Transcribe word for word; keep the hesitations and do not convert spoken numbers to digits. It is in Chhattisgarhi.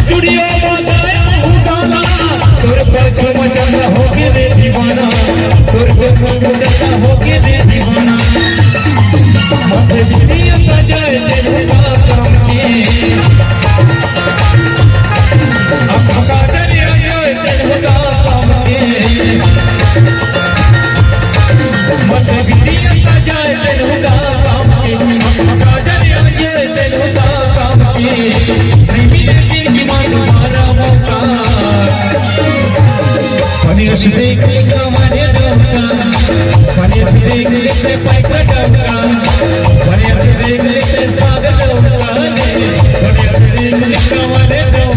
स्टूडियो वाला गाना, तोर पर चमचम होके रे दीवाना, तोर पर चमचम होके रे दीवाना। मत दुनिया का जाए तेरे काम के, अब का करे आए तेरे काम के। मत दुनिया का जाए तेरे काम के, अब का करे आए तेरे काम के। नहीं मिले जिंदगी में दोबारा मौका। पनीर से देख लिखा मारे डोका, पनीर से देख लिखते पैसा डोका, पनीर से देख लिखते साग डोका, पनीर से देख लिखा मारे डोका।